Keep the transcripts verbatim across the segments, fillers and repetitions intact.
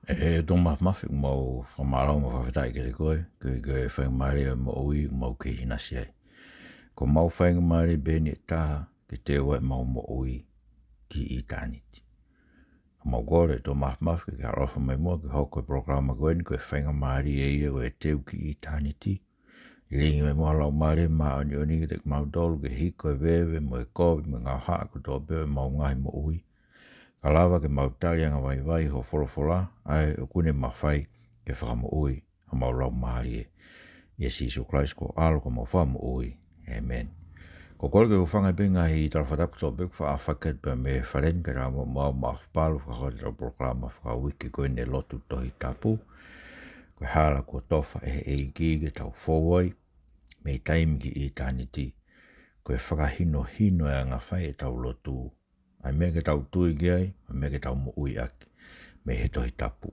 ʻE ʻOtua Māfimafi, ʻoku mau fakamālō mo fakafetaʻi kiate koe, koeʻuhi ko e faingamālie ʻo e moʻui ʻoku mau kei ʻinasi ai. Ko homau faingamālie pē eni ʻe taha ke teu ai ʻemau moʻui ki ʻitāniti. ʻOku mau kole, ʻOtua Māfimafi, ke ke ʻaloʻofa mai muʻa ke hoko e polokalama ko eni ko e faingamālie ia ʻo e teu ki ʻitāniti. Lilingi mai muʻa ho Laumālie Māʻoniʻoni kiate kimautolu ke hiko e veve mo e kovi mo e ngaahi haʻa kotoa pē ʻo ʻemau ngaahi moʻui, kae lava ke mau tali angavaivai hoʻo folofola, ʻa ē ʻoku ne mafai ke fakamoʻui homau laumālie. ʻIa Sīsū Kalaisi ko ho ʻAlo ko homau Fakamoʻui. ʻĒmeni. ʻOku ou kole ke u hūfanga pē he ngaahi tala fakatapu kotoa pē kuo faʻa fakahoko pē mei he fale ni, kae ʻatā mo au Maʻafu Palu, fakahoko atu ʻetau polokalama fakauike ko eni e Lotu Tohi Tapu. Ko e hala kuo tofa ʻe he ʻEiki ke tau fou ai mei taimi ki ʻitāniti, ko e fakahinohino e anga fai ʻetau lotu, ʻa e meʻa ke tau tui ki ai, ʻa e meʻa ke tau moʻui ʻaki mei he Tohi Tapu.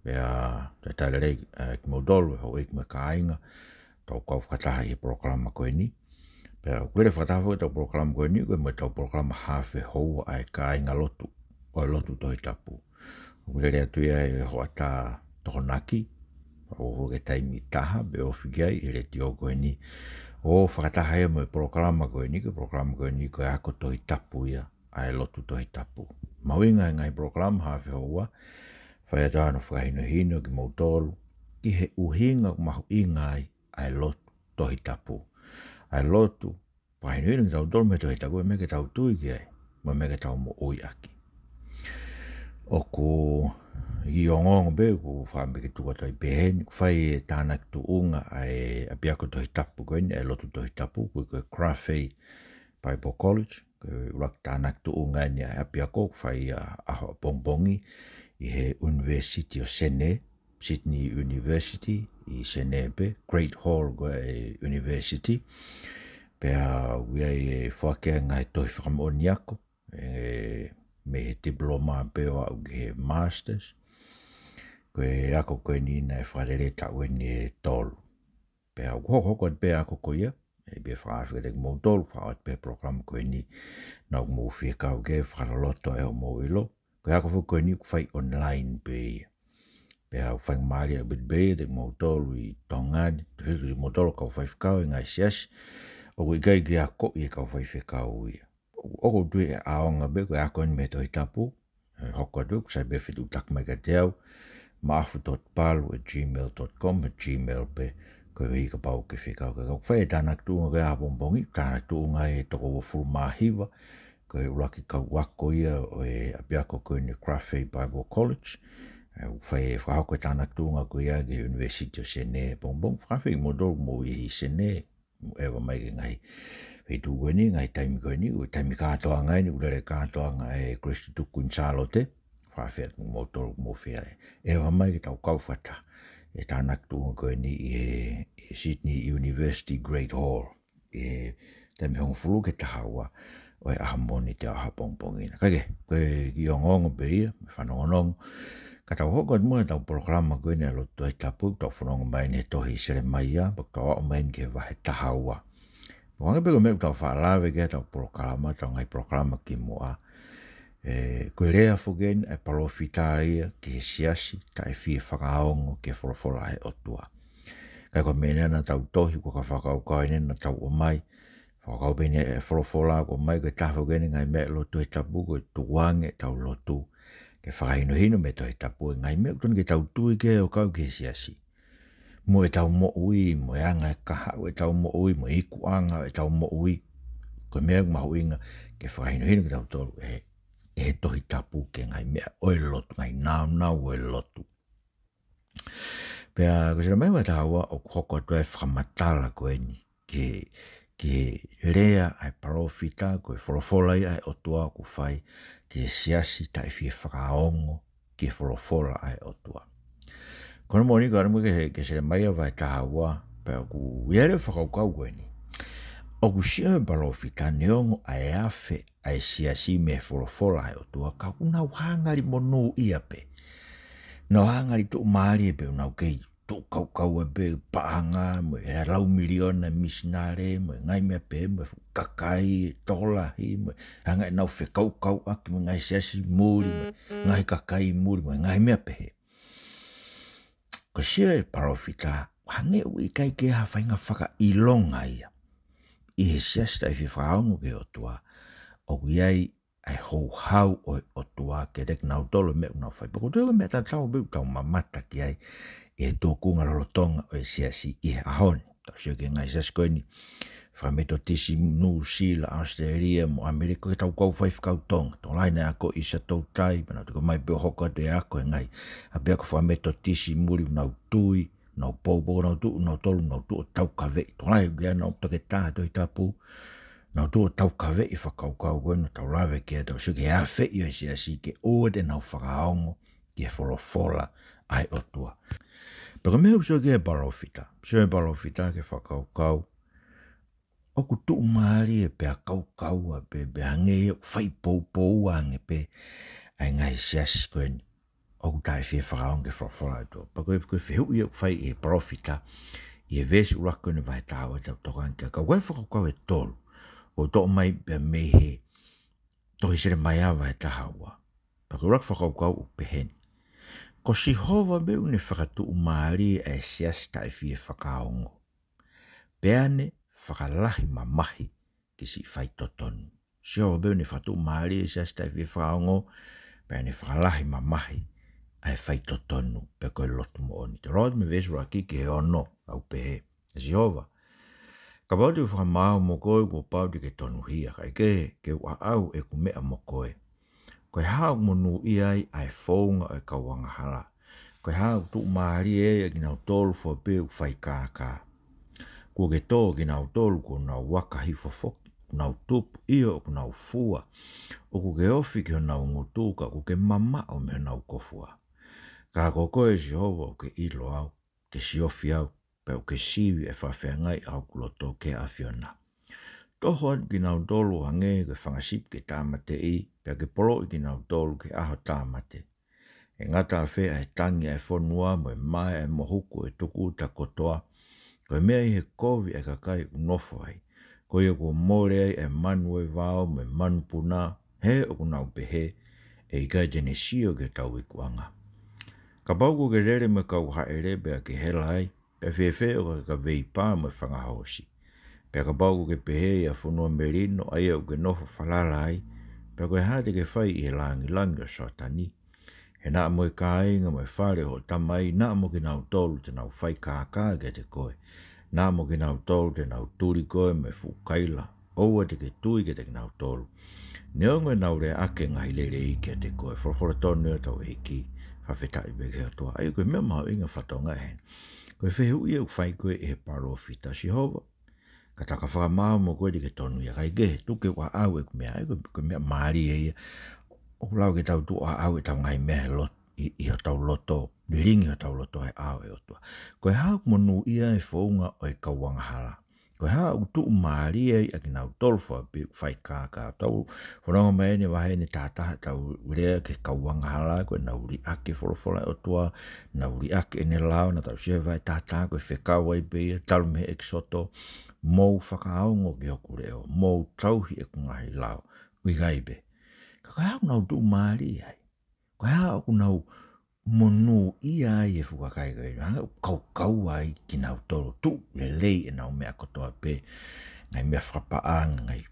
Pea talitali lelei, ē, kimoutolu, houʻeiki mo e kāinga, tau kau fakataha ʻi he polokalama ko eni. Pea ʻoku lele fakataha foki ʻetau polokalama ko eni, ko e mo ʻetau polokalama haafe houa ʻa e kāinga lotu ʻo e Lotu Tohi Tapu. ʻOku lele atu ia he hoʻatā Tokonaki, ʻo aʻu ki he taimi taha, pea ofi ki ai ʻi he letiō ko eni. ʻO fakataha ia mo e polokalama ko eni, ko e polokalama ko eni ko e ako Tohi Tapu ia ʻa e Lotu Tohi Tapu. Mahuʻinga e ngaahi polokalama haafe houa, fai atu hono fakahinohino kimoutolu ki he ʻuhinga ʻoku mahuʻinga ai ʻa e Lotu Tohi Tapu. ʻA e lotu, fakahinohino kitautolu mei he Tohi Tapu, ʻa e meʻa ke tau tui ki ai, mo e meʻa ke tau moʻui ʻaki. ʻOku ʻi he ongoongo pē, ʻoku ou fakaʻamu ke tuku atu ai pē heni, ʻoku fai e tānaki tuʻunga ʻa e ʻapiako Tohi Tapu ko eni, ʻa e Lotu Tohi Tapu, ko e, ko e Crafe Bible College, ko e ʻuluaki tānaki tuʻunga eni ʻa e ʻapiako, ʻoku fai ʻi he ʻaho ʻapongipongi ʻi he University ʻo Senē, Sydney University ʻi Senē pē, Great Hall ko e university. Pea ʻoku ʻi ai e foaki ʻa e ngaahi tohi fakamoʻoni ako, ē, mei he diploma pē ʻo aʻu ki he masters. Ko e ako ko eni naʻe fakalele taʻu eni ʻe tolu. Pea ʻoku hokohoko atu pē ako ko ia, ʻe pē fakaafe kiate kimoutolu, fakaʻosi pē polokalama ko eni, naʻa ʻoku mou fie kau ke fakaloloto ʻa hoʻomou ʻilo. Ko e ako foki ko eni ʻoku fai online pē ia. Pea ʻoku faingamālie ʻaupito pē ia kiate kimoutolu ʻi Tonga ni, tefito kimoutolu kau faifekau ʻi he ngaahi siasi, ʻoku ʻikai ke akoʻi ʻe he kau faifekau ia. ʻOku, ʻoku ou tui ʻe ʻaonga pē ko e ako eni mei he Tohi Tapu, ē, hoko atu ʻoku sai pē fetuʻutaki mai kiate au, maʻafu dot palu at gmail dot com, he Gmail pē, koeʻuhi kapau ʻoku ke fie kau ki ai. ʻOku fai e tānaki tuʻunga ko ia ʻapongipongi, tānaki tuʻunga ʻe toko uofulu mā hiva, ko e ʻuluaki kau ako ia ʻo e ʻapiako ko eni Crafe Bible College. Ē, ʻoku fai e fakahoko e tānaki tuʻunga ko ia ki he University ʻo Senē ʻapongipongi, fakaafe kimoutolu ʻoku mou ʻi Senē, ʻeva mai ki he ngaahi feituʻu ko eni, ngaahi taimi ko eni, ko e taimi kātoanga eni, ʻoku lele kātoanga e Kolisi Tutuku Kuini Sālote, fakaafe atu kimoutolu ʻoku mou fie ʻeva mai ke tau kau fakataha he tānaki tuʻunga ko eni ʻi he, ʻi he Sydney University Great Hall, ʻi he taimi hongofulu ki he taha ua ʻo e ʻaho Mōnite ʻapongipongi na. Ka ko e, ko e kiʻi ongoongo pē ia, mo e fanongonongo, ka tau hoko atu muʻa ʻetau polokalama ko eni ʻa e Lotu Tohi Tapu, tau fanongo mai eni he tohi Selemaia, pea tau aʻu mai eni ki he vahe taha ua. Hangē pē ko e meʻa ʻoku tau faʻa lave ki ai heʻetau polokalama, ʻetau ngaahi polokalama kimuʻa, ē, ko e lea foki eni ʻa e palōfita ia ki he siasi taʻe fie fakaongo ki he folofola ʻa e ʻOtua. Ka ko e meʻa naʻa tau tohi, ko e fakakaukau eni naʻa tau ʻomai, fakakaukau pē eni e folofola ʻoku ʻomai, ko e taha foki eni e ngaahi meʻa ʻi he Lotu Tohi Tapu, ko e tukuange ʻetau lotu ke fakahinohino mei he Tohi Tapu e ngaahi meʻa ʻoku totonu ke tau tui ki ai ʻo kau ki he siasi. Mo ʻetau moʻui, mo e anga e kahaʻu ʻetau moʻui, mo e ikuʻanga ʻetau moʻui. Ko e meʻa ʻoku mahuʻinga ke fakahinohino kitautolu ʻe he, ʻe he Tohi Tapu ki he ngaahi meʻa ʻo e lotu, ngaahi nāunau ʻo e lotu. Pea ko Selemaia vahe taha ua ʻoku hoko atu ai e fakamatala ko eni ki he, ki he lea ʻa e palōfita, ko e folofola ia ʻa e ʻOtua ʻoku fai ki he siasi taʻe fie fakaongo ki he folofola ʻa e ʻOtua. Ko hono moʻoni, ko ʻene moʻoni ki he, ki he Selemaia vahe taha ua, pea ʻoku ʻi ai e fakakaukau ko eni. ʻOku sio e palōfita neongo ʻa e afe ʻa e siasi mei he folofola ʻa e ʻOtua, ka ʻoku nau hā ngali monūʻia pē. Nau hā ngali tuʻumālie pē, ʻoku nau kei tuʻu kaukaua pē paʻanga mo e lau miliona misinale mo e ngaahi meʻa pehē, mo e fuʻu kakai tokolahi, mo e hanga ʻenau fekaukauʻaki mo e ngaahi siasi muli, mo e ngaahi kakai muli, mo e ngaahi meʻa pehē. Ko e sio ʻa e palōfita, hangē ʻoku ʻikai ke ʻi ai ha faʻahinga fakaʻilonga ia ʻi he siasi taʻe fie fakaongo ki he ʻOtua ʻoku ʻi ai ʻa e houhau ʻo e ʻOtua kiate kinautolu he meʻa ʻoku nau fai. Pea ʻoku ou tui ko e meʻa tatau pē ʻoku tau mamata ki ai ʻi he tūkunga lolotonga ʻo e siasi ʻi he ʻaho ni. Tau sio ki he ngaahi siasi ko eni, fakametotisi Nuʻusila, ʻAositelēlia mo ʻAmelika, ko ʻetau kau faifekau Tonga. Tokolahi naʻe akoʻi ʻi Siaʻatoutai, pea nau toki ʻomai pē ʻo hoko atu e ako he ngaahi ʻapiako fakametotisi muli ʻoku nau tui, nau poupou, nau tuʻu, nau tolu, nau tuʻu ʻo taukaveʻi. Tokolahi ʻoku ʻi ai ʻenau toketā he Tohi Tapu, nau tuʻu ʻo taukaveʻi e fakakaukau ko eni ʻoku tau lave ki ai, tau sio ki he afeʻi ʻo e siasi ke ʻoua te nau fakaongo ki he folofola ʻa e ʻOtua. Pea ko e meʻa ʻoku sio ki ai e palōfita, sio e palōfita ki he fakakaukau ʻoku tuʻumālie pea kaukaua pē, pea hangē ia ʻoku fai poupoua ange pē ʻa e ngaahi siasi ko eni ʻoku taʻe fie fakaongo ki he folofola ʻa e ʻOtua. Pea ko e, ko e fehuʻi ʻoku fai ʻe he palōfita ʻi he veesi ʻuluaki ko eni vahe taha ua, tau tokanga ki ai. Ka ko e fakakaukau ʻe tolu ʻoku toʻo mai pē mei he tohi Selemaia vahe taha ua. Pea ko e ʻuluaki fakakaukau ʻoku pehē ni: Ko Sihova pē ʻoku ne fakatuʻumālie ʻa e siasi taʻe fie fakaongo, pea ne fakalahi mamahi ki siʻi faitotonu. Sihova pē ʻoku ne fakatuʻumālie e siasi taʻe fie fakaongo, pea ne fakalahi mamahi ʻa e faitotonu, pe ko e lotu moʻoni. Te u lau atu mei he veesi ʻuluaki ki he ono, ʻoku pehē: ʻE Sihova, kapau te u fakamaau mo koe, kuo pau te ke tonuhia, kae kehe, ke u ʻaʻau ʻeku meʻa mo koe. Ko e hā ʻoku monūʻia ai ʻa e founga ʻo e kau angahala? Ko e hā ʻoku tuʻumālie ai ʻa kinautolu fua pē ʻoku fai kākā? Kuo ke tō kinautolu kuo nau aka hifo foki, ʻoku nau tupu, ʻio, ʻoku nau fua. ʻOku ke ofi ki honau ngutu, ka ʻoku ke mamaʻo mei honau kofuua. Ka ko koe, ʻe Sihova, ʻoku ke ʻilo au, ke siofi au, pea ʻoku ke sivi ʻa e fakafeangai ʻa hoku loto ki he ʻAfiona. Toho atu kinautolu ʻo hangē ko e fanga sipi ke tāmateʻi, pea ke poloʻi kinautolu ki he ʻaho tāmate. ʻE ngata ʻafē ʻa e tangi ʻa e fonua, mo e mae ʻa e mohuku ʻo e tūkuta kotoa? Ko e meʻa ʻi he kovi ʻa e kakai ʻoku nofo ai. Ko ia kuo mole ai ʻa e manu ʻo e vao mo e manupuna, he ʻoku nau pehē, ʻE ʻikai te ne sio ki hotau ikuʻanga. Kapau kuo ke lele mo e kau haʻele pea ke hela ai, pea fēfē ʻo ka ke kavei pā mo e fanga hoosi? Pea kapau kuo ke pehē ʻi ha fonua melino, ʻa ia ʻoku ke nofo falala ai, pea ko e hā te ke fai ʻi he langilangi ʻo Soatani? He naʻa mo e kāinga mo e fale ʻo hoʻo tamai, naʻa mo kinautolu te nau fai kākā kiate koe. Naʻa mo kinautolu te nau tuli koe mo e fuʻu kaila. ʻOua te ke tui kiate kinautolu, neongo ʻenau leaʻaki e ngaahi lelei kiate koe. Folofola tonu ʻa hotau ʻEiki. Fakafetaʻi pē ki he ʻOtua. ʻA ia ko e meʻa mahuʻinga fakatonga ʻeni. Ko e fehuʻi ia ʻoku fai ko ē ʻe he palōfita: Sihova, ka ta ka fakamaau mo koe, te ke tonuhia, kae kehe, tuku ke u ʻaʻau ʻeku meʻa? ʻA ia ko e, ko e meʻa mālie ia ʻoku lau ke tau tuʻu ʻo ʻaʻau ʻetau ngaahi meʻa he lot-, ʻi, ʻi hotau loto, lilingi hotau loto he ʻao ʻo e ʻOtua. Ko e hā ʻoku monūʻia ai e founga ʻo e kau angahala? Ko e hā ʻoku tuʻumālie ai ʻa kinautolu fua pē ʻoku fai kākā? Tau fanongo mai ʻeni he vahe ʻeni taha taha, tau lea ki he kau angahala, ko ʻenau liʻaki e folofola ʻa e ʻOtua, nau liʻaki ʻene lao, naʻa tau sio he vahe taha taha, ko e fekau ai pē ia talu mei he ʻEkisoto: Mou fakaongo ki hoku leʻo, mou tauhi ʻeku ngaahi lao. ʻIkai pē. Ka ko e hā ʻoku nau tuʻumālie ai? Ko e hā ʻoku nau monūʻia ai e fuʻu kakai ko ē? Hā ʻoku kaukaua ai kinautolu, tuʻu lelei ʻenau meʻa kotoa pē, ngaahi meʻa fakapaʻanga, ngaahi,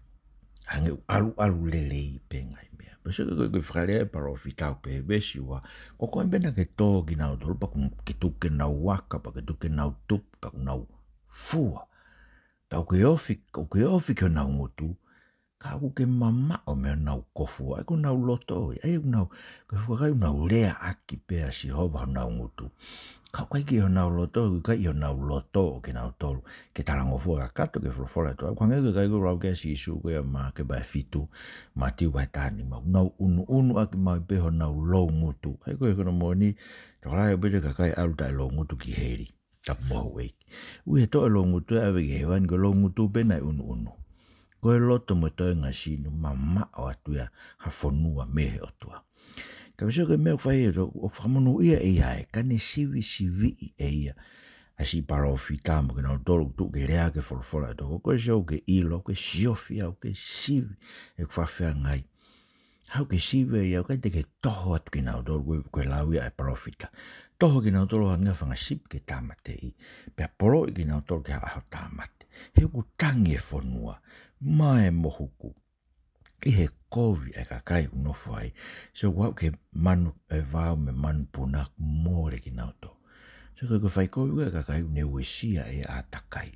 hangē ʻoku ʻaluʻalu lelei pē ngaahi meʻa. Pea sio ki he, ko e, ko e fakalea ʻa e palōfita ʻoku pehē, veesi ua: Ko koe pē naʻa ke tō kinautolu, pea ʻoku ke tuku ke nau aka, pea ʻoku ke tuku ke nau tupu, pea ʻoku nau fua. Pea ʻoku ke ofi, ʻoku ke ofi ki honau ngutu, ka ʻoku ke mamaʻo mei honau kofuua. ʻA ia ko honau loto ia. ʻA ia ʻoku nau, ko e fuʻu kakai ʻoku nau leaʻaki pē ʻa Sihova honau ngutu, ka ʻoku ʻikai ke ʻi honau loto, ʻoku ʻikai ʻi honau loto ʻo kinautolu ke talangofua kakato ki he folofola ʻa e ʻOtua. ʻOku hangē ko e kakai ko ē ʻoku lau ki ai ʻa Sīsū ko ē ʻi he Maʻake vahe fitu, Mātiu vahe taha nima, ʻoku nau ʻunuʻunu ʻaki maʻu pē honau loungutu. ʻA ia ko e, ko hono moʻoni, tokolahi ʻaupito e kakai ʻalu taʻeloungutu ki heli. Tapu mo houʻeiki. ʻOku ʻi ai e toʻo e loungutu ia ʻave ki hēvani, ko e loungutu pē naʻe ʻunuʻunu. Ko e loto mo e toenga sino, mamaʻo atu ia ha fonua mei he ʻOtua. Ka ko e sio ki he meʻa ʻoku fai ʻe he ʻOtua, ʻoku fakamonūʻia ʻe ia ia, ka ne sivisiviʻi ʻe ia ʻa siʻi palōfita mo kinautolu ʻoku tuʻu ke lea ki he folofola ʻa e ʻOtua. Ko e sio, ʻoku ke ʻilo, ʻoku ke siofi au, ʻoku ke sivi ʻeku fakafeangai. Hā ʻoku ke sivi ai au, ʻikai te ke toho atu kinautolu, ko e, ko e lau ia ʻa e palōfita. toho kinautolu hangē ha fanga sipi ke tāmateʻi, pea poloʻi kinautolu ki ha ʻaho tāmate. He ʻoku tangi e fonua, mae mo huku, ʻi he kovi ʻa e kakai ʻoku nofo ai. So, ʻoku aʻu ki he manu ʻo e vao mo e manupuna, mole kinautolu. So, ko e, ko e fai kovi ko ē ʻa e kakai ʻoku ne uesia e ʻātakai.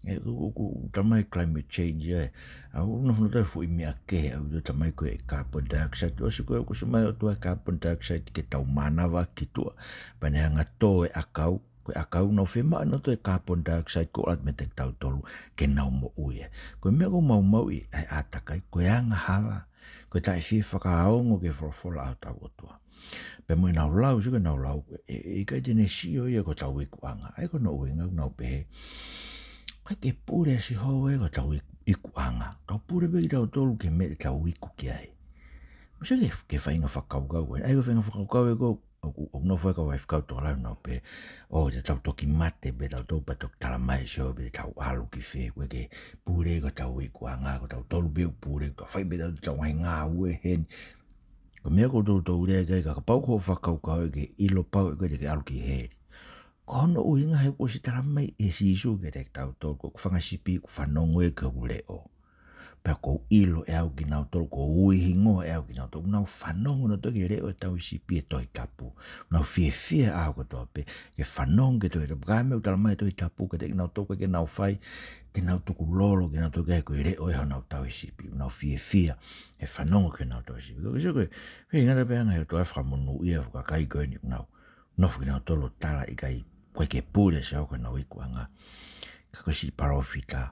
ʻE, ʻoku, ʻoku, ʻoku talamai climate change ia ē. ʻA, ʻoku nofo ʻi he foʻi meʻa kehe, ʻa, ʻoku talamai ko e carbon dioxide. ʻOsi ko ē ʻoku ʻosi mai ʻOtua e carbon dioxide ke tau mānava ki tuʻa. Pea ne hanga ʻo tō e ʻakau, ko e ʻakau ʻoku nau fiemaʻu ʻe nautolu e carbon dioxide ko ē ʻoku ʻalu meiate kitautolu ke nau moʻui ai. Ko e meʻa ʻoku maumauʻi ai e ʻātakai, ko e angahala, ko e taʻefie fakaongo ki he folofola ʻa hotau ʻOtua. Pea mo ʻenau lau, sio ki heʻenau lau, ʻe, ʻe ʻikai te ne sio ia ki hotau ikuʻanga. ʻA ia ko hono ʻuhinga ʻoku nau pehē, ʻikai ke pule ʻa Sihova ia ki hotau iku-, ikuʻanga. Tau pule pē kitautolu ki he meʻa te tau iku ki ai. Mou sio ki he, ki he faʻahinga fakakaukau ko ē. ʻA ia ko e faʻahinga fakakaukau ē ko ē ʻoku, ʻoku nofo ai e kau faifekau tokolahi ʻo nau pehē, ʻo, te tau toki mate pē tautolu pea toki talamai ʻe Sihova pe te tau ʻalu ki fē, ʻoku ʻikai ke pule ia ki hotau ikuʻanga, ko tautolu pē ʻoku pule, tau fai pē tautolu ʻetau ngaahi ngāue heni. Ko e meʻa ʻoku toutou lea ki ai, ka kapau ko hoʻo fakakaukau ē ke ʻilo pau ʻe koe te ke ʻalu ki heli. Ko hono ʻuhinga he kuo ʻosi talamai ʻe Sīsū kiate kitautolu, ko ʻeku fanga sipi ʻoku fanongo ia ki hoku leʻo. Pea ʻoku ou ʻilo ʻe au kinautolu, ʻoku ou ui hingoa ʻe au kinautolu. Nau fanongo nautolu ki he leʻo ʻo e tauhi sipi ʻo e Tohi Tapu. Nau fiefia ʻaho kotoa pē ke fanongo ki he Tohi Tapu. Ka ko e meʻa ʻoku talamai ʻe he Tohi Tapu kiate kinautolu ʻoku ʻikai ke nau fai, te nau tukulolo kinautolu ki ai, ko e leʻo ia honau tauhi sipi. Nau fiefia he fanongo ki honau tauhi sipi. Ko e sio ko ē, ʻikai ngata pē ʻa e anga ʻo e ʻOtua ʻe fakamonūʻia e fuʻu kakai ko eni ʻoku nau nofo kinautolu ʻo tala ʻikai, ʻoku ʻikai ke pule ʻa Sihova ki honau ikuʻanga. Ka ko e siʻi palōfita,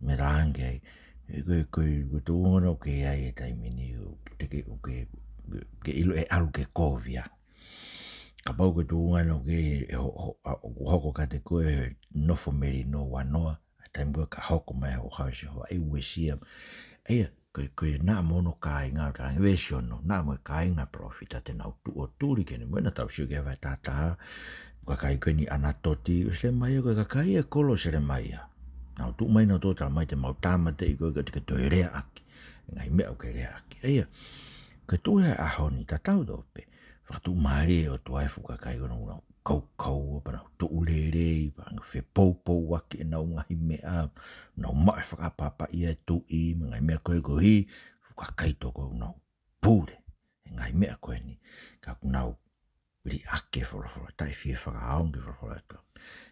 meʻa ʻoku talaange ai, ē, ko e, ko e, ko e tuʻunga ʻoku ke ʻi ai he taimi ni, ʻoku ke, ʻoku ke, ke ʻilo ʻe ʻalu ke kovi ia. Kapau ko e tuʻunga ʻoku ke, ʻe ho-, ho-, ʻa, ʻoku hoko kiate koe e nofo melino ua noa, ʻa e taimi ko ē ka hoko mai hoʻo hau ʻa Sihova, ʻe uesia. ʻA ia, ko e, ko e naʻa mo hono kāinga ʻoku talaange veesi ono, naʻa mo e kāinga palōfita te nau tuʻu ʻo tuli ki heʻene moʻui. Naʻa tau sio ki he vahe taha taha, ko e kakai ko eni ʻAnatoti, ʻo Selemaia, ko e kakai ʻo e kolo ʻo Selemaia. Nau tuʻu mai nautolu ʻo talamai te mau tāmateʻi koe ka te ke toe leaʻaki e ngaahi meʻa ʻoku ke leaʻaki. ʻA ia, ko e tuʻu he ʻaho ni tatau tofu pē, fakatuʻumālie ʻOtua e fuʻu kakai ko ena ʻoku nau kaukaua, pea nau tuʻu lelei, pea nau fepoupouaki ʻenau ngaahi meʻa, nau maʻu e fakaʻapaʻapaʻi ʻa e tuʻi, mo e ngaahi meʻa ko ē koeʻuhi, fuʻu kakai toko ʻoku nau pule he ngaahi meʻa ko eni, ka ʻoku nau liʻaki e folofola, taʻefie fakaongo ki he folofola ʻa e ʻOtua.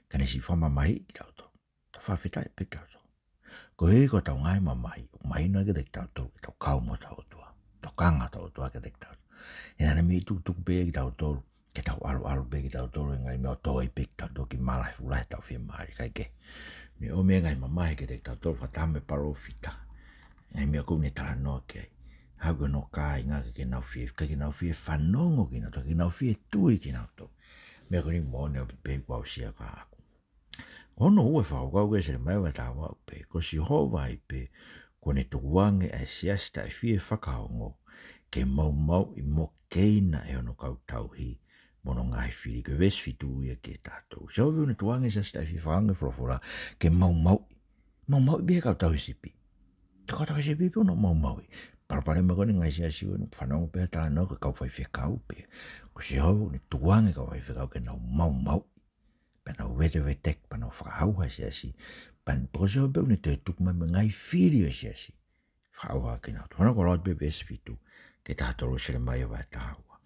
Ka ne siʻi fakamamahiʻi kitautolu. Tau fakafetaʻi pē kitautolu. Koeʻuhi ko ʻetau ngaahi mamahi, ʻoku mahino kiate kitautolu, ke tau kau mo hotau ʻOtua. Tokanga hotau ʻOtua kiate kitautolu. He naʻa ne meimei tukutuku pē kitautolu, ke tau ʻaluʻalu pē kitautolu he ngaahi meʻa ʻo tō ai pē kitautolu ki malahi fula he tau fiemālie, ʻikai ke. Ne ʻomai e ngaahi mamahi kiate kitautolu fakataha mo e palōfita. Ngaahi meʻa ʻoku ne talanoa ki ai. Haʻu ki hono kāinga ke, ke nau fie, ke, ke nau fie fanongo kinautolu, ke nau fie tui kinautolu. Meʻa ko eni moʻoni ʻaupito pē kuo u aʻusia kia ʻaku. Ko hono ua e fakakaukau ko ē ʻa Selemaia vahe taha ua ʻoku pehē, ko Sihova ai pē, kuo ne tukuange ʻa e siasi taʻefie fakaongo, ke maumauʻi mo keina ʻe hono kau tauhi, mo hono ngaahi fili. Ko e veesi fitu ia kiate kitautolu. Sihova ʻoku ne tukuange e siasi taʻefie fakaongo he folofola, ke maumauʻi. Maumauʻi pē ʻe he kau tauhi sipi. Ko e kau tauhi sipi pē ʻoku nau maumauʻi. Palopalema ko eni e ngaahi siasi ʻoku nau fanongo pē he talanoa ki he kau faifekau pē. Ko Sihova ʻoku ne tukuange e kau faifekau ke nau maumauʻi. Pea nau veteveteki, pea nau fakahauha e siasi. Pea ko Sihova pē ʻoku ne toe tuku mai mo e ngaahi fili ʻo e siasi. Fakahauha kinautolu. Hono koloa pē veesi fitu kiate kitautolu, Selemaia vahe taha ua.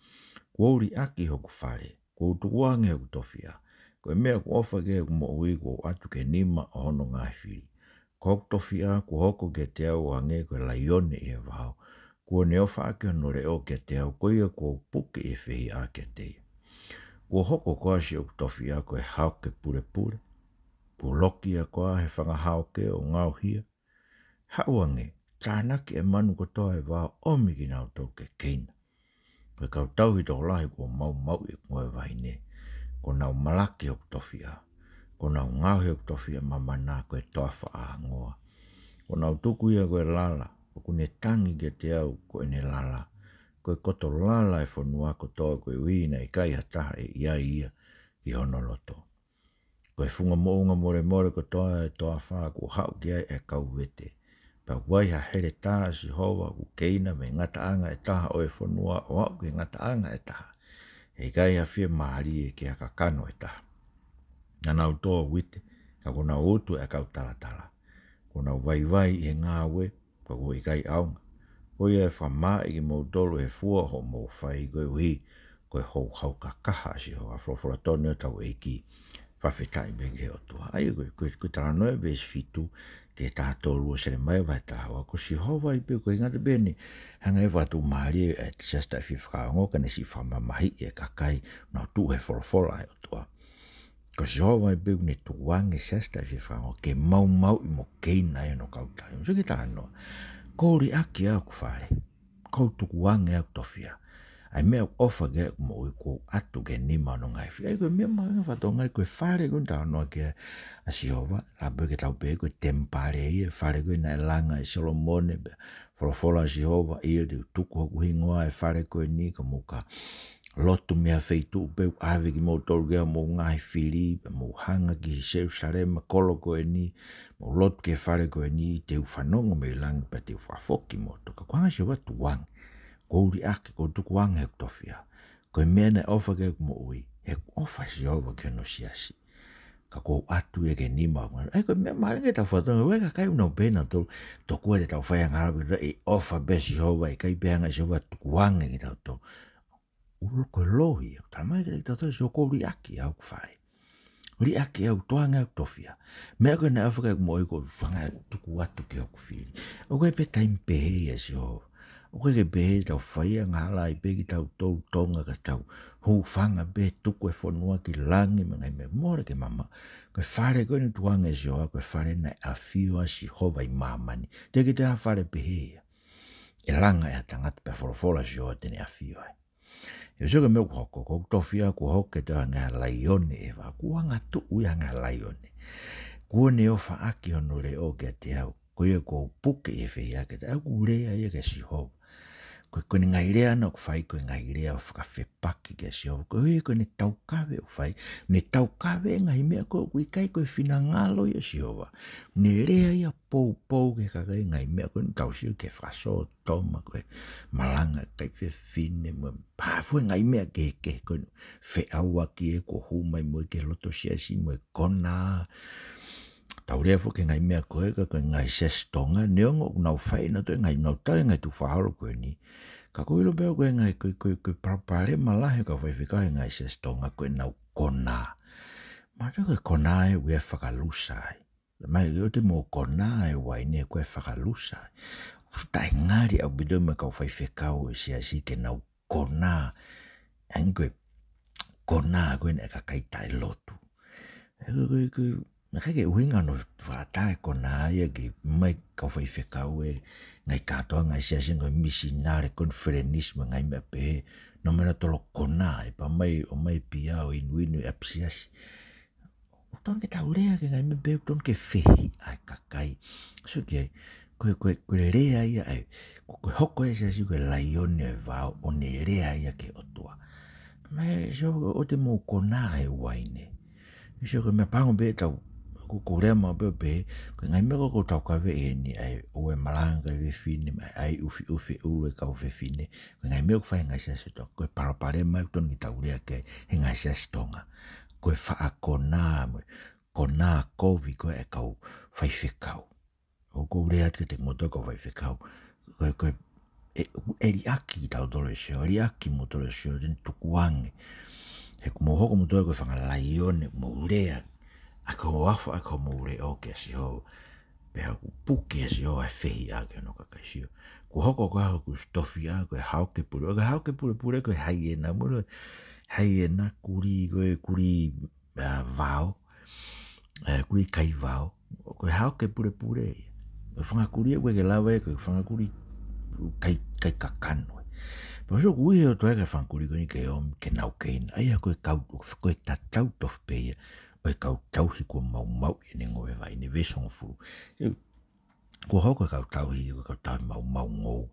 Kuo u liʻaki hoku fale, kuo u tukuange hoku tofiʻa. Ko e meʻa kuo ʻofa ki ai hoku moʻui, kuo u ʻatu ki he nima ʻo hono ngaahi fili. Ko hoku tofiʻa kuo hoko kiate au ʻo hangē ko e laione ʻi he vao. Kuo ne ʻofaʻaki hono leʻo kiate au, ko ia kuo u puke ʻi he fehiʻa kiate ia. Kuo hoko koā siʻoku tofiʻa ko e haoke pulepule? Kuo loki ia koā he fanga haoke ʻo ngaohia? Haʻu angé, tānaki e manu kotoa ʻo e vao, ʻomi kinautolu ke keina. Ko e kau tauhi tokolahi kuo maumauʻi ʻeku ngoue vahine. Kuo nau malaki hoku tofiʻa. Kuo nau ngaohi hoku tofiʻa mamana ko e toafa ʻāngoa. Kuo nau tuku ia ko e lala, ʻoku ne tangi kiate au ko ʻene lala. Ko e koto lala ʻo e fonua kotoa, koeʻuhi naʻe ʻikai ha taha ʻe ʻi ai ia ki hono loto. Ko e funga moʻunga molemole kotoa ʻo e toafa kuo haʻu ki ai e kau vete. Pea ʻoku ʻi ai ha heletā ʻa Sihova ʻoku keina mei he ngataʻanga ʻe taha ʻo e fonua ʻo aʻu ki he ngataʻanga ʻe taha. ʻE ʻikai ha fiemālie ki ha kakano ʻe taha. Naʻa nau tō uite, ka kuo nau utu e ʻakau talatala. Kuo nau vaivai ʻi he ngāue, ka kuo ʻikai ʻaonga. Ko ia ʻe fakamaaʻi kimoutolu he fua hoʻomou fai, koeʻuhi ko e houhau kakaha ʻa Sihova. Folofola tonu ʻa hotau ʻEiki. Fakafetaʻi pē ki he ʻOtua. ʻA ia ko e, ko e, ko e talanoa ʻa e veesi fitu ki he taha tolu ʻo Selemaia vahe taha ua, ko Sihova ia pē, ʻoku ʻikai ngata pē ʻene hanga ʻo fakatuʻumālie e Siasi Taʻefie Fakaongo, ka ne siʻi fakamamahiʻi e kakai naʻa nau tuʻu he folofola ʻa e ʻOtua. Ko Sihova ia pē ʻoku ne tukuange e Siasi Taʻefie Fakaongo ke maumauʻi mo keina ai hono kautaha. Sio ki he talanoa. Kou liʻaki ʻa hoku fale. Kou tukuange ʻa hoku tofiʻa. ʻA e meʻa ʻoku ʻofa ki ai ʻeku moʻui, kou ʻatu ki he nima ʻo hono ngaahi fili. ʻA ia ko e meʻa mahuʻinga fakatonga ia, ko e fale ko eni ʻoku talanoa ki ai ʻa Sihova, ʻa ia pē ke tau pehē ko e temipale ia, e fale ko ē naʻe langa ʻe Solomone, pea folofola ʻa Sihova, ʻio, te u tuku hoku hingoa he fale ko eni, ka mou ka lotu mei ha feituʻu pē ʻoku ʻave kimoutolu ki ai hoʻomou ngaahi fili, pea mou hanga ki Selusalema, kolo ko eni, mou lotu ki he fale ko eni, te u fanongo mei langi pea te u fakafoki kimoutolu. Ka ʻoku hanga ʻe Sihova ʻo tukuange, kou liʻaki, kou tukuange hoku tofiʻa. Ko e meʻa naʻe ʻofa ki ai ʻeku moʻui, he ʻoku ʻofa ʻa Sihova ki hono siasi. Ka kou ʻatu ia ki he nima ʻo hoku ngaahi fili. ʻA ia ko e meʻa mahuʻinga ke tau fakatokangaʻi, ʻoku ʻikai ko e kakai ʻoku nau pehē nautolu, tokua te tau fai ha ngāue, ʻe ʻofa pē ʻa Sihova, ʻikai pē hanga ʻe Sihova ʻo tukuange kitautolu. ʻUluaki ko e loi ia, ʻoku talamai kiate kitautolu ʻe Sihova, kou liʻaki ʻa hoku fale. Liʻaki ʻa hoku, tukuange ʻa hoku tofiʻa. Meʻa ko ē naʻe ʻofa ki ai ʻeku moʻui, kou hanga ʻo tuku atu ki hoku fili. ʻOku ʻi ai pē taimi pehē ia ʻa Sihova. ʻOku ʻikai ke pehē te tau fai angahala ai pē kitautolu Tonga ka tau hūfanga pē, tuku e fonua ki langi mo e ngaahi meʻa, mole ke mamaʻo. Ko e fale ko eni ʻoku tukuange ʻe Sihova, ko e fale naʻe ʻafio ai ʻa Sihova ʻi māmani. Teʻeki toe ʻi ai ha fale pehē ia ʻe langa ʻe ha tangata pea folofola ʻa Sihova te ne ʻafio ai. ʻE sio ki he meʻa ʻoku hoko, ko hoku tofiʻa kuo hoko ke toe hangē ha laione ʻi he vao, kuo angatuʻu ia hangē ha laione. Kuo ne ʻofaʻaki hono leʻo kiate au, ko ia kuo u puke ʻi he fehiʻa kiate au, ʻoku lea ia kia Sihova. Ko, ko ʻene ngaahi lea ʻana ʻoku fai, ko e ngaahi lea ʻo fakafepaki kia Sihova. Ko ia ko ʻene taukave ʻoku fai, ne taukave e ngaahi meʻa ko ē ʻoku ʻikai ko e finangalo ia ʻo Sihova. Ne lea ia poupou ki he kakai e ngaahi meʻa ko ē, tau sio ki he fakasōtoma, ko e malanga e kakai fefine, mo e hā fua e ngaahi meʻa kehekehe ko ē, feʻauaki ē kuo hū mai mo ia ki he loto siasi mo e konā. Tau lea foki ki he ngaahi meʻa ko ē ka ko e ngaahi siasi Tonga, neongo ʻoku nau fai ʻenautolu e ngaahi, nau tau e ngaahi tukufakaholo ko eni. Ka ʻoku ou ʻilo pē au ko e ngaahi, ko e, ko e, ko e palopalema lahi ʻo e kau faifekau he ngaahi siasi Tonga ko ʻenau konā. Mahalo ko e konā ē ʻoku ʻi ai e fakalusa ai. Mai ʻoua te mou konā e uaine, ko e fakalusa. ʻOku taʻengali ʻaupito mo e kau faifekau ʻo e siasi ke nau konā. ʻAnge ko e konā ko ē naʻe kakai taʻelotu. Ko e, ko e, ko e, naʻe ʻikai ke ʻuhinga hono fakaʻatā e konā ia ki he kau faifekau e ngaahi kātoanga e siasi, ngaahi misinale, konifelenisi mo e ngaahi meʻa pehē. Nau meʻa nautolu ʻo konā, ʻe pā mai, ʻomai e pia ʻo inuinu ʻi ʻapisiasi. ʻOku totonu ke tau lea ki he ngaahi meʻa pehē ʻoku totonu ke fehiʻa ai e kakai. Sio ki ai, ko e, ko e, ko e lea ia ʻa e, ko e, ko e hoko e siasi ko e laione ʻo e vao ʻo ne lea ia ki he ʻOtua. Mai, sio, ʻoua te mou konā e uaine. Sio ko e meʻa pango pē tau, ko, ko e lea maʻu pē pē, ko e ngaahi meʻa ko ē ʻoku tau kaveinga ai, ʻo e malanga e kakai fefine, mai, ʻai ʻufiʻufi e ʻulu e kau fefine, ko e ngaahi meʻa ʻoku fai he ngaahi siasi Tonga, ko e palopalema ia ʻoku totonu ke tau lea ki ai he ngaahi siasi Tonga. Ko e faʻa konā mo e konā kovi ko ē e kau faifekau. ʻOku ou lea atu kiate kimoutolu kau faifekau. Ko e, ko e, ʻe, ʻe liʻaki kitautolu ʻe Sihova, liʻaki kimoutolu ʻe Sihova, te ne tukuange. He ʻoku mou hoko moutolu ko e fanga laione, mou lea. ʻA ia ko e ʻofa ʻa ia ko e mou lea ʻo kia Sihova. Pea ʻoku puke ʻe Sihova e fehiʻa ki hono kakai. Sio. Kuo hoko ko ē hoku tofiʻa ko e haoke pulepule. Ko e haoke pulepule ko e haiena, mou ʻilo e haiena, kulī, ko e kulī, ʻa, vao, ʻa, kulī kai vao. Ko e haoke pulepule ia. Ko e fanga kulī ia ʻoku ʻikai ke lava ia, ko e fanga kulī kai, kai kakano. Pea sio, kuo ʻi ai e ʻOtua ia ki he fanga kulī ko eni ke ʻomi ke nau keina. ʻA ia ko e kau, ko e tatau tofu pē ia ʻo e kau tauhi kuo maumauʻi ʻene ngoue vaine, veesi hongofulu. Kuo hoko e kau tauhi, ko e kau tauhi maumau ngoue.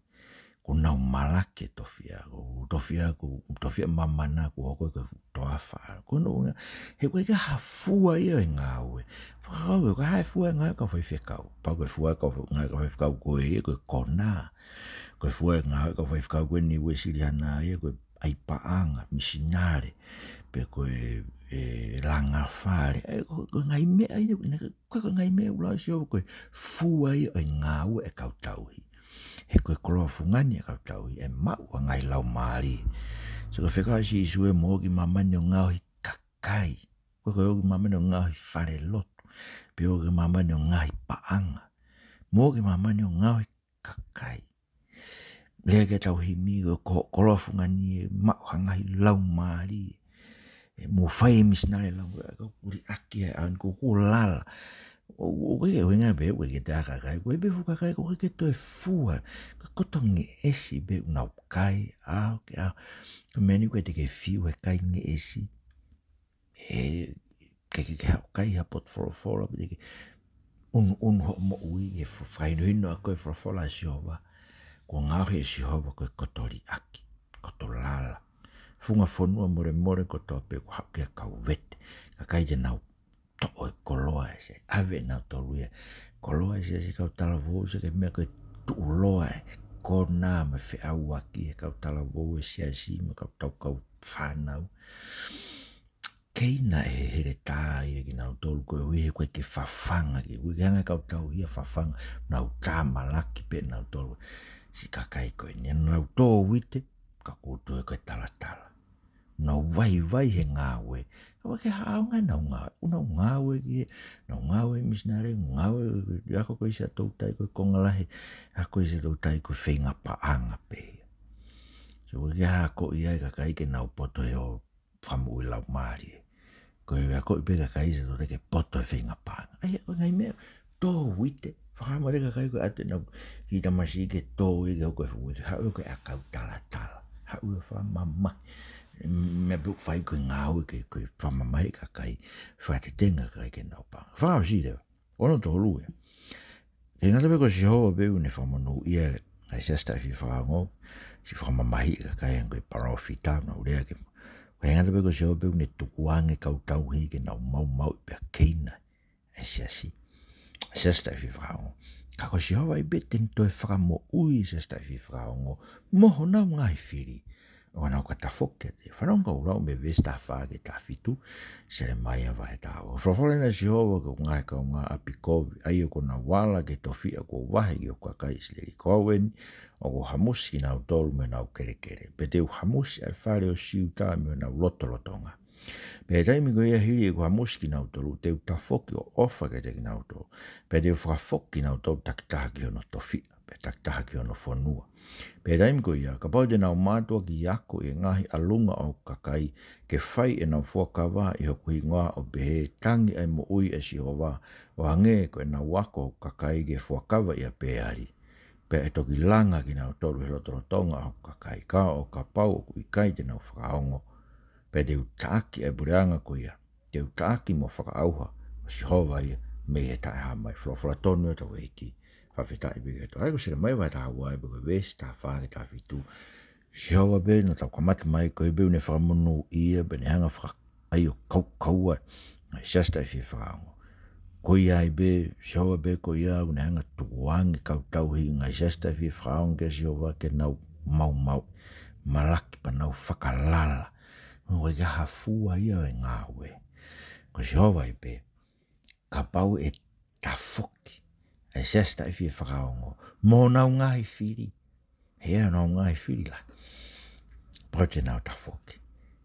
Kuo nau malaki e tofiʻa, ko e tofiʻa, ko e tofiʻa mamana, kuo hoko ko e toafa. Ko hono ʻuhinga, he ʻoku ʻikai ke ʻi ai ha fua ia ʻo e ngāue. Fakakaukau, ʻoku ʻikai ha fua ʻo e ngāue e kau faifekau. Pau ko e fua e kau fa-, ngāue e kau faifekau ko ē ia, ko e konā. Ko e fua e ngāue e kau faifekau ko eni Uēsiliana ia, ko e ʻai paʻanga, misinale, pe ko e, e langa fale. ʻA ia ko, ko e ngaahi meʻa ia, naʻe ʻikai ko e ngaahi meʻa ʻoku lau ʻe Sihova ko e fua ia ʻo e ngāue ʻa e kau tauhi. He ko e koloa fungani ʻa e kau tauhi, ʻe maʻu ʻa e ngaahi laumālie. So ko e fekau ʻa Sīsū ē, mou ō ki māmani ʻo ngaohi kakai. ʻOku ʻikai ko e ō ki māmani ʻo ngaohi falelotu, pe ō ki māmani ʻo ngaohi paʻanga. Mou ō ki māmani ʻo ngaohi kakai. Lea ki he tauhi mī, ko e ko, koloa fungani ē, maʻu ha ngaahi laumālie. ʻE, mou fai e misinale lau, ʻa e kau kuliʻaki ʻa e ʻaho ni, ko e kuo lala. ʻO, ʻo, ko e, ʻo, ʻuhinga pē, ʻoku ʻikai ke te ʻai ha kakai, ko e pē fuʻu kakai, ʻoku ʻikai ke toe fua. Ka ko e koto ngeʻesi pē ʻoku nau kai, ʻaho ki he ʻaho. Ko e meʻa ni ʻoku ʻikai te ke fiu he kai ngeʻesi. ʻE, ke, ke, ke haʻu ʻo kai ha potu folofola, pe te ke ʻunuʻunu hoʻo moʻui he fu-, fakahinohino ʻa koe e folofola ʻa Sihova. Kuo ngaohi ʻe Sihova ko e koto liʻaki, koto lala. Funga fonua molemole kotoa pē kuo haʻu ki ai e kau vete. Kakai te nau toʻo e koloa ʻa e siasi. ʻAve ʻe nautolu ia e koloa ʻa e siasi, kau talavou, ʻosi ko e meʻa ko e tuʻuloa e konā mo e feʻauaki ʻa e kau talavou ʻo e siasi mo e kau taukau fānau. Keina e heletā ia kinautolu koeʻuhi he ʻoku ʻikai ke fafanga ki, ʻoku ʻikai ke hanga ʻe he kau tauhi ia ʻo fafanga, nau tāmalaki pē nautolu. Siʻi kakai ko eni, nau tō uite, ka kuo tuʻu ia ko e talatala. Nau vaivai he ngāue, ka ʻoku ʻikai ke ʻaonga ʻenau ngāue, ʻoku nau ngāue ki he, nau ngāue misinale, ngāue, ako ko e siʻi toutai ko e konga lahi, ako ko e siʻi toutai ko e feinga paʻanga pē ia. So, ʻoku ʻikai ke akoʻi ai e kakai ke nau poto he ʻo fakamoʻui laumālie. Ko e akoʻi pē e kakai siʻi toutai ke poto he feinga paʻanga. ʻA ia, ko e ngaahi meʻa, tō uite, fakamoʻoni e kakai ko e ʻatu ʻenau kiʻi tamasiʻi ke tō ia ke hoko e fuʻu uite, haʻu ia ko e ʻakau talatala, haʻu ia ʻo fakamamahi. Meʻa pē ʻoku fai ko e ngāue ke, ko e fakamamahi e kakai, fakatetenga e kakai ke nau paʻanga. Fakaʻosi leva, ono tolu ia. ʻIkai ngata pē ko Sihova pē ʻoku ne fakamonūʻia ʻa e siasi taʻefie fakaongo, siʻi fakamamahiʻi e kakai ʻa ia ko e palōfita, nau lea ki ai. ʻIkai ngata pē ko Sihova pē ʻoku ne tukuange e kau tauhi ke nau maumauʻi pea keina e siasi, siasi taʻefie fakaongo. Ka ko Sihova ai pē te ne toe fakamoʻui e siasi taʻefie fakaongo mo honau ngaahi fili, ʻo nau ka tafoki kiate ia. Fanongo kau lau mei he veesi taha fā ki he taha fitu, Selemaia vahe taha ua. Folofola eni ʻa Sihova ki hoku ngaahi kaungāʻapi kovi, ʻa ia ʻoku nau ala ki he tofiʻa kuo vahe ki hoku kakai ʻIsileli. Ko au eni, ʻoku ou hamusi kinautolu mei honau kelekele, pea te u hamusi ʻa e fale ʻo Siuta mei honau lotolotonga. Pea ʻi he taimi ko ia, hili ʻeku hamusi kinautolu, te u tafoki ʻo ʻofa kiate kinautolu, pea te u fakafoki kinautolu takitaha ki hono tofiʻa, pea takitaha ki hono fonua. Pea ʻi he taimi ko ia, kapau te nau mātuʻaki ako ʻi he ngaahi ʻalunga ʻo hoku kakai, ke fai ʻenau fuakava ʻi hoku hingoa, ʻo pehē, Tangi ʻa e moʻui ʻa Sihova, ʻo hangē ko ʻenau ako ʻo hoku kakai ki he fuakava ʻia Peali, pea ʻe toki langa kinautolu ʻi he lotolotonga ʻo hoku kakai. Ka ʻo kapau ʻoku ʻikai te nau fakaongo, pea te u taʻaki ʻa e puleʻanga ko ia, te u taʻaki mo fakaʻauha, ko Sihova ia mei he taʻehāmai. Folofola tonu ʻa hotau ʻEiki. Fakafetaʻi pē ki he ʻOtua. ʻA ia ko Selemaia vahe taha ua, ʻa ia pē ko e veesi taha fā ki he taha fitu. Sihova pē naʻa tau kamata mai, ko ia pē ʻoku ne fakamonūʻia, pea ne hanga ʻo faka-, ʻa ia ʻo kaukaua ʻa e siasi taʻefie fakaongo. Ko ia ai pē, Sihova pē ko ia ʻoku ne hanga ʻo tukuange e kau tauhi, ngaahi siasi taʻefie fakaongo kia Sihova ke nau maumauʻi, malaki pea nau fakalala. ʻOku ʻikai ha fua ia ʻo e ngāue. Ko Sihova ai pē, kapau ʻe tafoki ʻa e siasi taʻefie fakaongo mo honau ngaahi fili, he ʻa honau ngaahi fili lahi, pau te nau tafoki,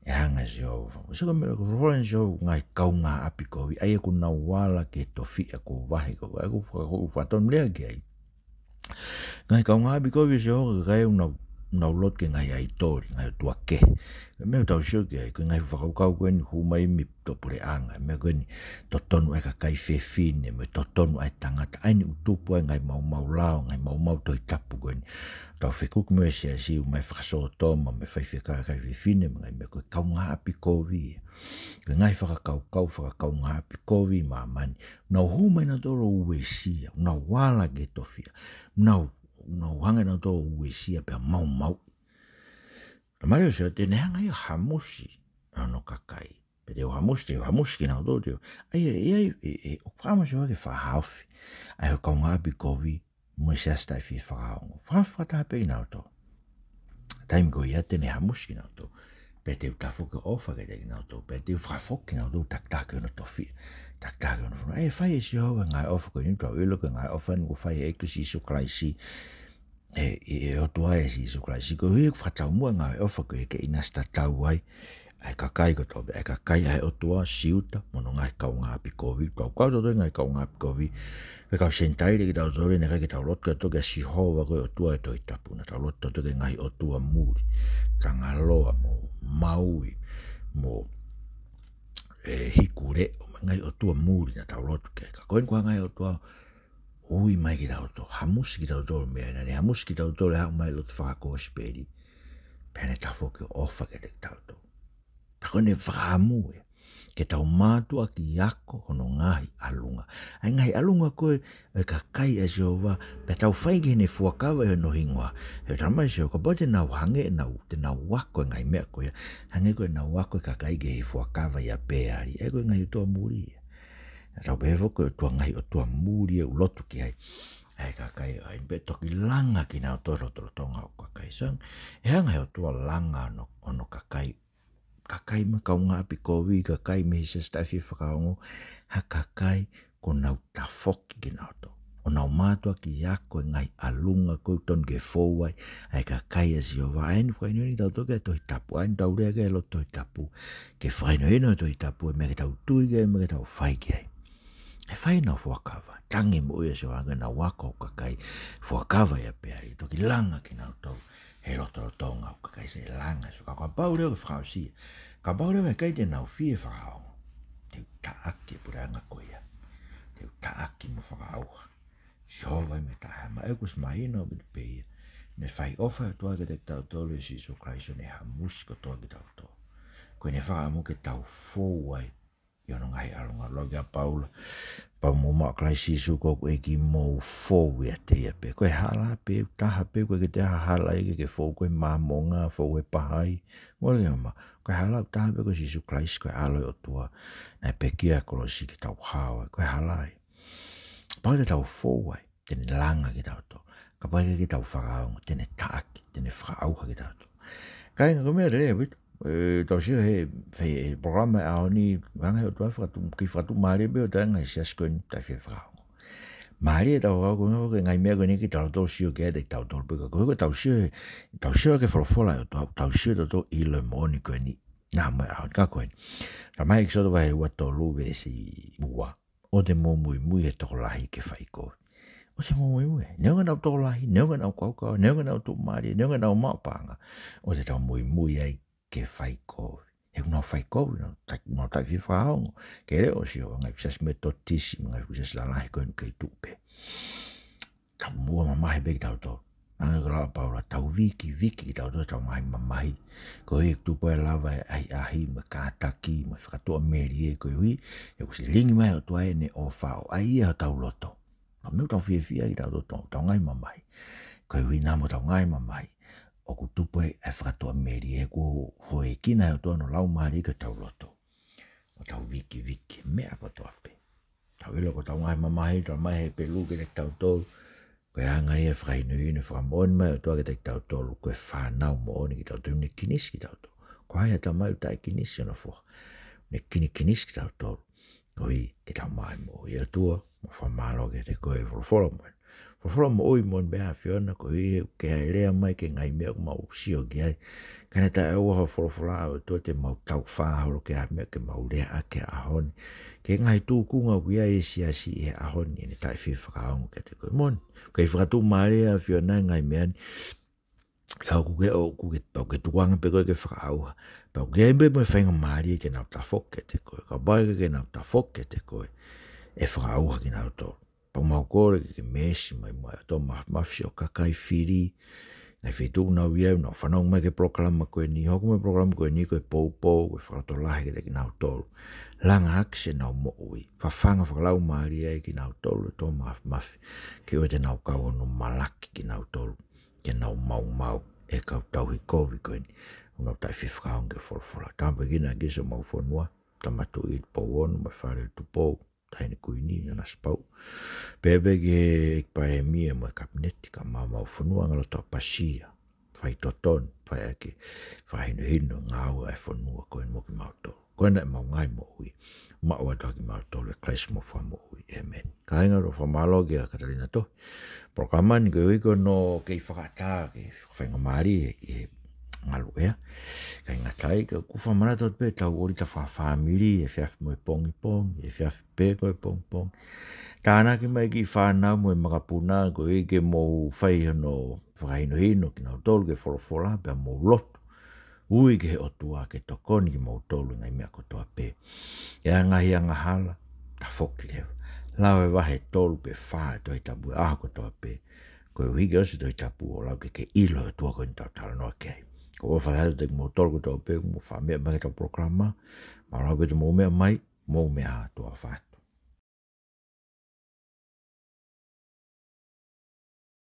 ʻe hanga ʻe Sihova. ʻOsi ko e meʻa ko e folofola eni ʻa Sihova, ngaahi kaungāʻapi kovi, ʻa ia ʻoku nau ala ki he tofiʻa kuo vahe, ko e, ʻa ia ʻoku faka-, ʻoku fakatonu lea ki ai. Ngaahi kaungāʻapi kovi ʻo Sihova, ko e kakai ʻoku nau, nau lotu ki he ngaahi ʻaitoli, ngaahi ʻotua kehe. Meʻa ʻoku tau sio ki ai, ko e ngaahi fakakaukau ko eni hū mai mei he tō puleʻanga, meʻa ko eni totonu ʻa e kakai fefine, mo e totonu ʻa e tangata, ʻa eni ʻoku tupu ai e ngaahi maumau lao, ngaahi maumau Tohi Tapu ko eni. Tau fekuki mo e siasi ʻoku mai fakasōtoma, mo e faifekau ʻa e kakai fefine, mo e ngaahi meʻa, ko e kaungāʻapi kovi ia. Ko e ngaahi fakakaukau, fakakaungāʻapi kovi ʻi māmani. Nau hū mai nautolu ʻo uesia, nau ala ki he tofiʻa, nau, nau hanga nautolu ʻo uesia pea maumau. Talamai ʻe Sihova te ne hanga ia ʻo hamusi ʻa hono kakai. Pea te u hamusi, te u hamusi kinautolu, te u, ʻa ia, ʻa ia, ʻe, ʻe, ʻoku fakaʻamu ʻa Sihova ke fakahaofi ʻa e kaungāʻapi kovi mo e siasi taʻefie fakaongo. Faka-, fakataha pē kinautolu. taimi ko ia te ne hamusi kinautolu. Pea te u tafoki ʻofa kiate kinautolu. Pea te u fakafoki kinautolu takitaha ki hono tofiʻa, takitaha ki hono fonua. ʻE fai ʻe Sihova e ngaahi ʻofa ko eni, tau ʻilo ko e ngaahi ʻofa eni kuo fai ʻe he ʻEiki ko Sīsū Kalaisi. ʻE, ʻe, ʻe ʻOtua ʻe Sīsū Kalaisi. Koeʻuhi ʻoku fakataumuʻa e ngaahi ʻofa ko ē ke ʻinasi tatau ai ʻa e kakai kotoa pē, ʻa e kakai ʻa e ʻOtua, Siuta mo hono ngaahi kaungāʻapi kovi, kau kau tautolu e ngaahi kaungāʻapi kovi, ko e kau Senitaile kitautolu, naʻe ʻikai ke tau lotu tautolu kia Sihova ko e ʻOtua ʻo e Tohi Tapu, naʻa tau lotu tautolu ki he ngaahi ʻotua muli, Tangaloa mo Maui mo, ʻe, Hikuleʻo, mo e ngaahi ʻotua muli naʻa tau lotu ki ai. Ka ko eni ko e ngaahi ʻOtua ui mai kitautolu, hamusi kitautolu mei ai, naʻa ne hamusi kitautolu ʻo aʻu mai ki he lotu fakakosipeli. Pea ne tafoki ʻofa kiate kitautolu. Pea ko ʻene fakaʻamu ia ke tau mātuʻaki ako hono ngaahi ʻalunga. ʻA e ngaahi ʻalunga ko ē ʻo e kakai ʻa Sihova, pea tau fai ki heʻene fuakava ʻi hono hingoa. He talamai ʻe Sihova, kapau te nau hangē ʻenau, te nau ako e ngaahi meʻa ko ia, hangē ko ʻenau ako e kakai ki he fuakava ʻia Peali, ʻa ia ko e ngaahi ʻotua muli ia. Naʻa tau pehē foki ko e ʻotua, ngaahi ʻotua muli ia ʻoku lotu ki ai ʻa e kakai ʻo ʻAina, pea toki langa kinautolu he lotolotonga ʻo e kakai. So, ʻe hanga ʻe he ʻOtua ʻo langa hono, hono kakai, kakai mei he kaungāʻapi kovi, kakai mei he siasi taʻefiefakaongo, ha kakai kuo nau tafoki kinautolu, ʻo nau mātuʻaki ako e ngaahi ʻalunga ʻoku totonu ke fou ai ʻa e kakai ʻa Sihova. ʻA eni ʻoku fakahinohino kitautolu ki he Tohi Tapu, ʻa eni ʻoku tau lea ki ai he lotu Tohi Tapu, ke fakahinohino e Tohi Tapu e meʻa ke tau tui ki ai, meʻa ke tau fai ki ai. ʻE fai ʻenau fuakava, tangi e moʻui ʻa Sihova, hangē ko ʻenau ako ʻa e kakai, fuakava ʻia Peali, toki langa kinautolu he lotolotonga ʻo e kakai. Sai, langa. So, ka, kapau leva ke fakaʻosi ia, kapau leva ʻe ʻikai te nau fie fakaongo, te u taʻaki e puleʻanga ko ia, te u taʻaki mo fakaʻauha. Sihova ia mei he taʻehāmai. ʻOku ʻosi mahino ʻaupito pē ia, naʻe fai ʻofa e ʻOtua kiate kitautolu ʻia Sīsū Kalaisi, ʻo ne hamusi kotoa kitautolu. Ko ʻene fakaʻamu ke tau fou ai ʻi hono ngaahi ʻalunga. Lau kia Paula, pea mou maʻu ʻa Kalaisi Sīsū ko hoku ʻEiki, mou fou ʻiate ia pē. Ko e hala pē ʻoku taha pē, ʻoku ʻikai toe ha hala ia ke ke fou, ko e Māmonga, fou he pahai, mole ke mama. Ko e hala ʻoku taha pē ko Sīsū Kalaisi, ko e ʻAlo ʻo e ʻOtua, naʻe pekia he kolosi ke tau hao ai. Ko e hala ia. Kapau te tau fou ai, te ne langa kitautolu. Kapau ʻe ʻikai ke tau fakaongo, te ne taʻaki, te ne fakaʻauha kitautolu. Kāinga, ko e meʻa lelei ʻaupito. ʻE, tau sio he, he, he polokalama ʻo e ʻaho ni, hanga ʻe he ʻOtua ʻo fakatu-, kei fakatuʻumālie pē ʻa e ʻOtua he ngaahi siasi ko eni taʻefiefakaongo. Mālie ʻetau hao ko e ngaahi meʻa ko eni ke tau toe sio ki ai ʻe tautolu pē, ka ko e, ko ʻetau sio he, tau sio ki he folofola ʻa e ʻOtua, tau sio tautolu ʻi he moʻoni ko eni, naʻa mo e ʻaho ni, ka ko eni. Talamai ʻe ʻEkisoto vahe ua tolu veesi ua: ʻOua te mou muimui he tokolahi ke fai kovi. ʻOua te mou muimui. Neongo ʻenau tokolahi, neongo ʻenau kaukau, neongo ʻenau tuʻumālie, neongo ʻenau maʻu paʻanga, ʻoua te tau muimui ai ke fai kovi. He ʻoku nau fai kovi, nau ta-, nau taʻefiefakaongo ki he leʻo ʻo Sihova, ngaahi siasi Metotisi, ngaahi siasi lalahi ko eni kei tuʻu pē. Tau muʻa mamahi pē kitautolu. Hangē ko e lau ʻa Paula, tau vikiviki kitautolu ʻetau ngaahi mamahi. Koeʻuhi ʻoku tupu ai e lava e ʻahiʻahi, mo e kātaki, mo e fakatuʻamelie, koeʻuhi he ʻoku silingi mai ʻe he ʻOtua ʻene ʻofa ʻo ʻai ia hotau loto. Ka ko e meʻa ʻoku tau fiefia ai kitautolu, ʻetau ngaahi mamahi. Koeʻuhi naʻa mo ʻetau ngaahi mamahi, ʻoku tupu ai e fakatuʻamelie, he kuo hōʻekina ʻe he ʻOtua hono Laumālie ki hotau loto. ʻO tau vikiviki, meʻa kotoa pē. Tau ʻilo ko ʻetau ngaahi mamahi, talamai ʻe Hepelū kiate kitautolu, ko e anga ia e fakahinohino, fakamoʻoni mai ʻa e ʻOtua kiate kitautolu, ko e fānau moʻoni kitautolu, ʻoku ne kinisi kitautolu. Ko hai ha tamai ʻoku taʻekinisi hono foha? ʻOku ne kinikinisi kitautolu, koeʻuhi ke tau maʻu e moʻui. ʻE ʻOtua, mau fakamālō kiate koe he folofola moʻoni. Folofola moʻui moʻoni pē ʻa e ʻAfiona, koeʻuhi he ʻoku ke lea mai ki he ngaahi meʻa ʻoku mau sio ki ai. Ka naʻe taʻeʻaonga hoʻo folofola, ʻe ʻOtua, te mau taufā holo ki he meʻa ke mau lea ʻaki he ʻaho ni, ki he ngaahi tūkunga ʻoku ʻi ai e siasi he ʻaho ni ʻi heʻene taʻefiefakaongo kiate koe. Moʻoni, ʻoku ke fakatuʻumālie ʻa e ʻAfiona he ngaahi meʻa ni. Ka ʻoku ke, ʻoku ke, ʻoku ke tukuange pē koe ke fakaʻauha. Pea ʻoku ke ʻai pē mo e faingamālie ke nau tafoki kiate koe. Kapau ʻe ʻikai ke nau tafoki kiate koe, ʻe fakaʻauha kinautolu. Pea mau kole ke ke meesi mai muʻa, ʻOtua Māfimafi, siʻo kakai fili, ngaahi feituʻu ʻoku nau ʻi ai, ʻoku nau fanongo mai ki he polokalama ko eni, hoko mai e polokalama ko eni ko e poupou, ko e fakalotolahi kiate kinautolu. Langa ʻaki siʻenau moʻui, fafanga fakalaumālie ai kinautolu, ʻOtua Māfimafi, ke ʻoua te nau kau hono malaki kinautolu ke nau maumau ʻe he kau tauhi kovi ko eni ʻoku nau taʻefiefakaongo ki he folofola. Tāpuekina ʻa e Kalaisi homau fonua, Tama Tuʻi Tupou Ono, mo e Fale ʻo Tupou, Taʻahine Kuini Nanasipauʻu, pehē pē ki he ʻEiki Palēmia mo e Kapineti, kae ʻumaʻā homau fonua, ngaahi loto ʻapasia, faitotonu, fai ʻaki e fakahinohino, ngāue ʻa e fonua ko eni mo kimautolu. Ko ena ʻemau ngaahi moʻui. Maʻu atu ʻa kimautolu ʻe Kalaisi mo e Fakamoʻui. ʻĒmeni. Kāinga, ʻoku ou fakamālō kia Katalina Tohi. Polokalama ni koeʻuhi ko hono kei fakaʻatā ke fakafaingamālie ʻi he ngaluʻea. ʻIkai ngata ai, ka ʻoku fakamanatu atu pē ʻetau ʻōlita fakafāmili, efiafi mo e pongipongi, efiafi pē ko e pongipongi. Tānaki mai e kiʻi fānau mo e makapuna, koeʻuhi ke mou fai hono fakahinohino kinautolu ki he folofola, pea mou lotu. Ui ki he ʻOtua ke tokoni kimoutolu ʻi he ngaahi meʻa kotoa pē. ʻI he ngaahi angahala, tafoki leva. Lau e vahe tolu pe fā e Tohi Tapu he ʻaho kotoa pē. Koeʻuhi ke ʻosi e Tohi Tapu ʻo lau ke ke ʻilo e ʻOtua ko eni ʻoku tau talanoa ki ai. ʻOku ou ʻofa lahi atu kiate kimoutolu kotoa pē, mou fakameʻa mai ki heʻetau polokalama. Mālō ʻaupito hoʻomou meʻa mai, mou meʻa ā, tuʻa ʻofa atu.